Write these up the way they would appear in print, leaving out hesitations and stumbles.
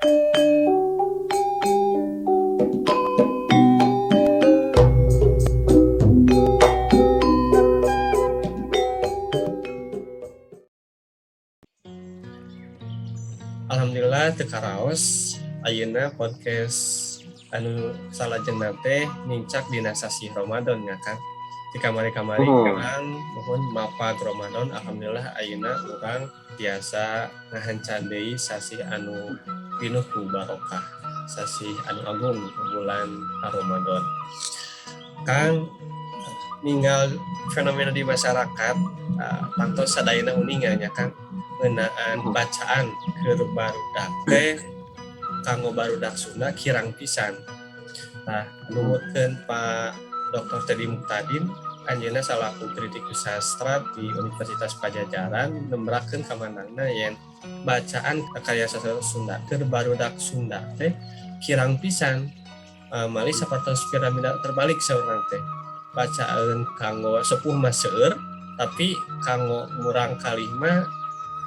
Alhamdulillah, teu karaos ayeuna podcast anu salajengna teh nincak dina sasih Ramadan nya, Kang. Di kamari-kamari urang mohon mapag Ramadan, alhamdulillah ayeuna urang tiasa ngahancan deui sasih anu pinuh ku barokah, sasih anu agung, bulan Ramadan. Kang, ninggal fenomena di masyarakat, tangtos sadayana uninga nya, Kang, ngeunaan bacaan keur barudak teh, kanggo barudak Sunda kirang pisan. Nah, numutkeun Pak Dr. Teddy Muktadin, anjeunna salaku kritikus sastra di Universitas Padjadjaran, nembrakeun kamandangna yen bacaan karya sastra Sunda keur barudak Sunda teh kirang pisan. Malih sapertos piramida terbalik saurna teh. Bacaan kanggo sepuh mah seueur, tapi kanggo murang kalih mah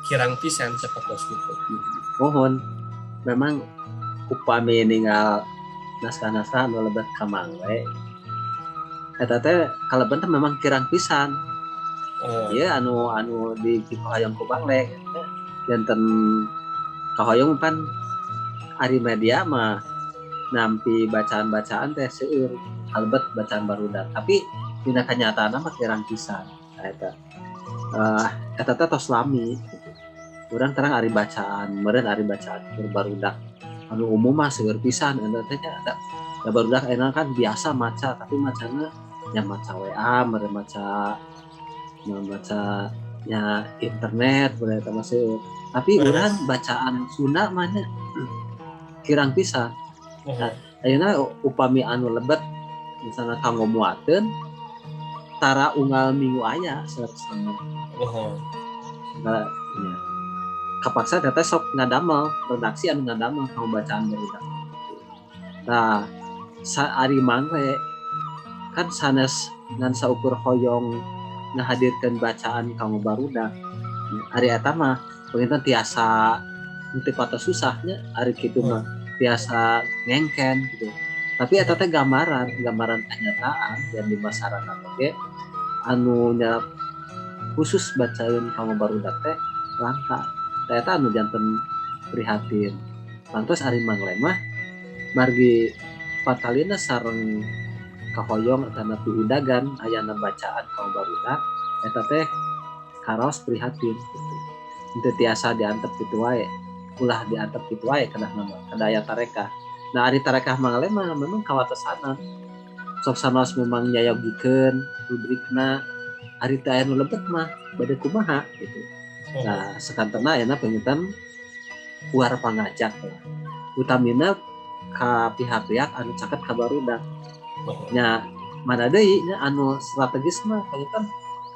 kirang pisan, sapertos gitu. Mohon, memang upami ninggal naskah-naskah anu lebet ka Mangle eta teh kalebet teh memang kirang pisan. Ieu anu anu di hoyong ku Mangle janten kahoyong pan ari media mah nampi bacaan-bacaan teh seueur kalebet bacaan barudak, tapi dina kenyataan mah kirang pisan. Nah, eta eta teh tos lami gitu. Urang terang ari bacaan meureun ari bacaan keur barudak anu umum mah seueur pisan eta teh nya. Da barudak enak kan biasa maca, tapi macana nya maca WA meureun, maca maca nya internet meureun, eta mah seueur, tapi urang bacaan Sunda mah nya kirang pisan. Nah, ayeuna upami anu lebet misalnya kanggo muateun tara unggal minggu aya saleresna. Nah, nya kapaksa teh sok ngadamel redaksi anu ngadamel kanggo bacaan barudak. Nah, sa ari Mangle kan sanes ngan saukur hoyong ngahadirkeun bacaan kanggo barudak. Ari eta mah panginten tiasa henteu patos susahnya, ari kitu mah tiasa ngengken gitu. Tapi eta teh gambaran gambaran kenyataan dan di masyarakat oge anu nyerap khusus bacaeun kanggo barudak teh langka. Tah, eta anu janten prihatin. Lantas ari Mangle mah margi patalina sareng kahoyong atanapi udagan ayana bacaan kanggo barudak eta teh karaos prihatin gitu. Henteu tiasa diantep kitu wae, ulah diantep kitu wae, kedah nama kedah aya tarekah. Nah, ari tarekah Mangle mah memang kawatesanan sok sanaos memang nyayogikeun rubrikna, ari teu aya nu lebet mah bade kumaha gitu. Nah, sakantena ayeuna panginten uar pangajak lah, utamina ka pihak-pihak anu caket ka barudak nya. Mana deui nya anu strategis mah panginten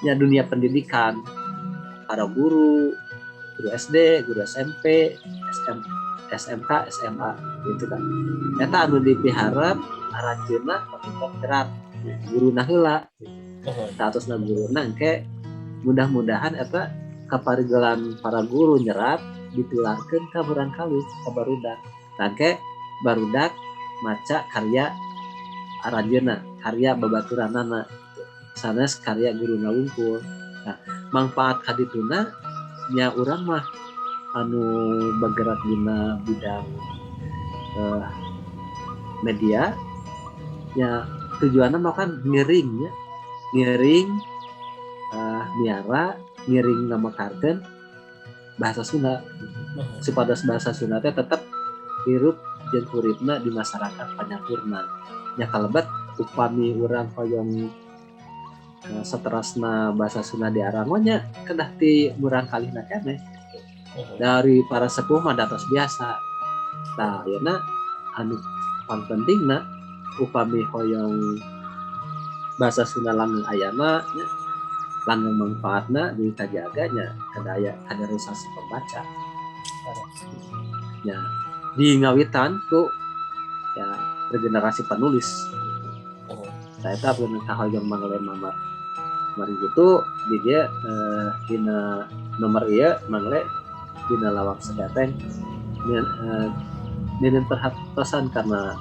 nya dunia pendidikan, para guru, guru SD, guru SMP, SM, SMK, SMA gitu kan. Eta anu dipiharep aranjeunna panginten nyerap guruna heula. Statusna guruna engke mudah-mudahan eta kaparigelan para guru nyerap, ditularkeun ka murangkalih, ka barudak. Nah, engke barudak maca karya aranjeunna, karya babaturanana gitu, sanes karya guruna wungkul. Nah, mangfaat kadituna nya urang mah anu bergerak dina bidang media ya, tujuannya mah kan ngiring ya, ngiring miara ngiring ngamekarkeun bahasa Sunda supados bahasa Sunda teh tetep hirup jeung huripna di masyarakat panyapurna. Nya kalebet upami urang hoyong saterasna bahasa Sunda diarango nya kedah ti murangkalihna keneh. Dari para sepuh mah datos biasa. Nah, ayeuna anu pangpentingna upami hoyong bahasa Sunda langgeng ayana nya, langgeng manfaatna dikajaga nya kedah aya kaderisasi pembaca nya, di ngawitan ku ya regenerasi penulis. Nah, eta pun kahoyong Mangle Mamar mari gitu di dia dina nomor ieu Mangle dina lawak seketeng. minim perhatosan karena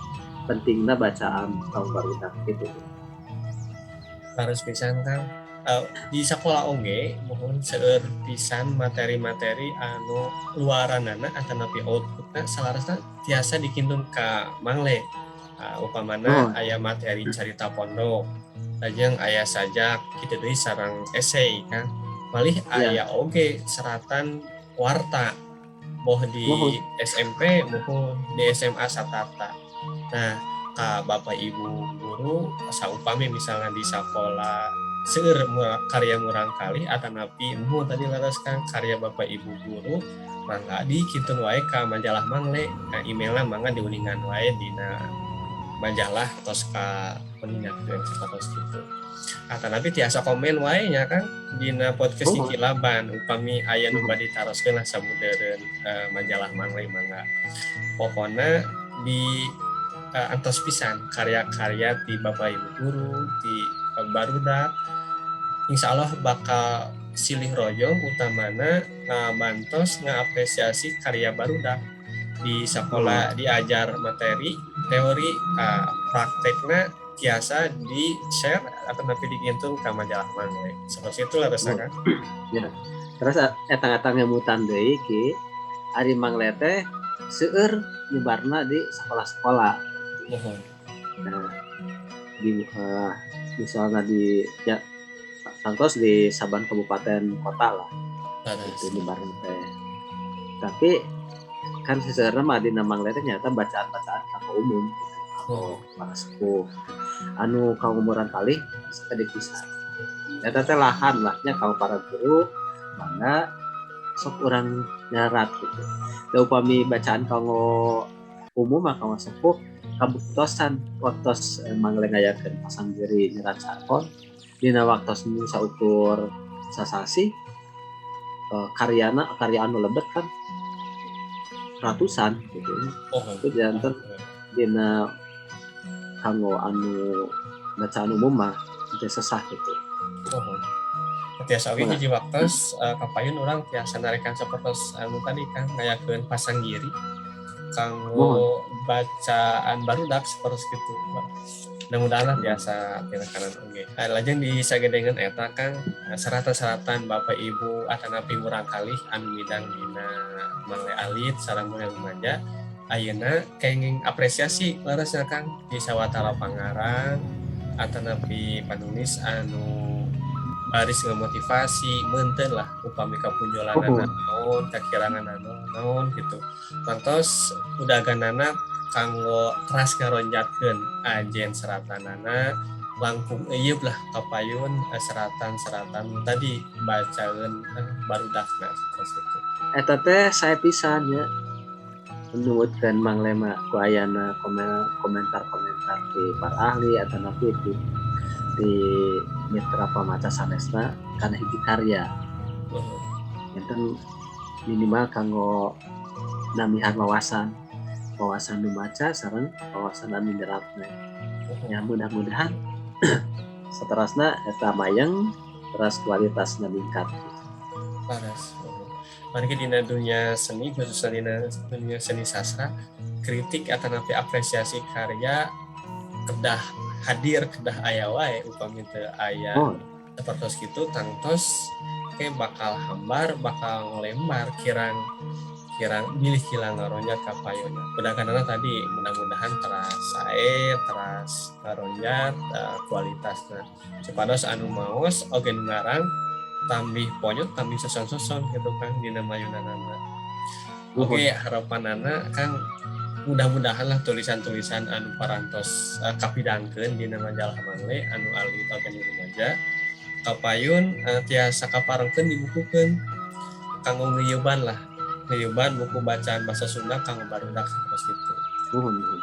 pentingna bacaan kaum barudak gitu. Harus pisan, Kang. Di sekolah oge mohon seueur pisan materi-materi anu luaranana atanapi outputna salarasna tiasa dikintun ka Mangle. Upamana aya materi carita pondok, lajeng aya sajak kitu deui sareng esai kan. Malih aya oge seratan warta boh di SMP maupun di SMA satata. Nah, ka Bapak Ibu guru saupami misalnya di sekolah seueur karya murangkalih atanapi muhun tadi leres, Kang, karya Bapak Ibu guru, mangga dikintun wae ka majalah Mangle. Nah, emailna mangga diuningan wae dina majalah tos ka uningan yang sapertos kitu. Atanapi tiasa komen wae nya, Kang, dina podcast Kikilaban upami aya nu bade ditaroskeun lah sabudeureun majalah Mangle, mangga. Pokona di antos pisan karya-karya ti Bapak Ibu guru di barudak, insya Allah bakal silih royong, utamana ngabantos ngapresiasi karya barudak. Di sekolah diajar materi teori, praktekna tiasa di share atau nanti dikintun ke majalah Mangle seperti itu lah kan. Ya, terus etang-etang ngemutan deui ki ari Mangle teh seueur nyebarna di sekolah-sekolah. Nah, di misalnya di ya tangtos di saban kabupaten kota lah itu nyebarna teh. Tapi kan sebenarnya mah dina Mangle teh nyata bacaan-bacaan kanggo umum gitu, kanggo para sepuh, anu kanggo murangkalih sakedik pisan. Eta teh lahan lah nya kanggo para guru, mangga sok urang nyarat gitu. Da upami bacaan kanggo umum mah, kanggo sepuh, kabuktosan waktos Mangle ngayakeun pasanggiri nyerat sarkon dina waktos nu saukur sasasi, karyana karya anu lebet kan ratusan gitu. Itu janten dina kanggo anu bacaan umum mah teu sesah gitu. Tiasa oge hiji waktos kapayun urang tiasa narikan sapertos anu tadi kan ngayakeun pasanggiri kanggo bacaan barudak seperti gitu. Mudah-mudahan lah biasa tina kanan oge. Lajeng di sagedengeun eta, Kang, seratan-seratan Bapak Ibu atanapi murangkalih anu midang dina Mangle alit sareng mulai remaja ayeuna kenging apresiasi leresna, Kang, di sawatara pangarang atanapi panulis anu baris ngamotivasi meunteun lah upami kapunjolanana naon, kakirangan naon gitu, tangtos udaganana kanggo teras ngaronjatkeun ajen seratanana langkung euyeub lah kapayun seratan-seratan tadi bacaeun barudakna seperti itu. Eta teh saya pisan ya menurutkan Mangle mah ku ayana komentar-komentar di para ahli atau napi di mitra pamaca sanesna kana hiji karya. Enten minimal kanggo namihan wawasan, wawasan nu maca sareng wawasan anu nyeratna. Ya, mudah-mudahan seterusnya eta mayeng terus kualitasnya meningkat. Leres. Mari dina dunia seni, khususnya dina dunia seni sastra, kritik atau napi apresiasi karya kedah hadir, kedah aya wae. Upami teu aya seperti gitu tangtos ke bakal hambar, bakal ngelembar, kirang kirang bilih kilang ngaronjat kapayuna. Udah tadi mudah-mudahan teras sae, teras ngaronjat kualitasna supados anu maos oge nu ngarang tambih ponyot, tambih soson-soson gitu kan dina mayunanana. Oke, harapanana Kang, mudah-mudahan lah tulisan-tulisan anu parantos kapidangkeun dina majalah Mangle anu alit oge nu remaja kapayun tiasa kaparengkeun dibukukeun kanggo ngeuyeban lah, ngeuyeban buku bacaan bahasa Sunda kanggo barudak seperti itu. Muhun, muhun.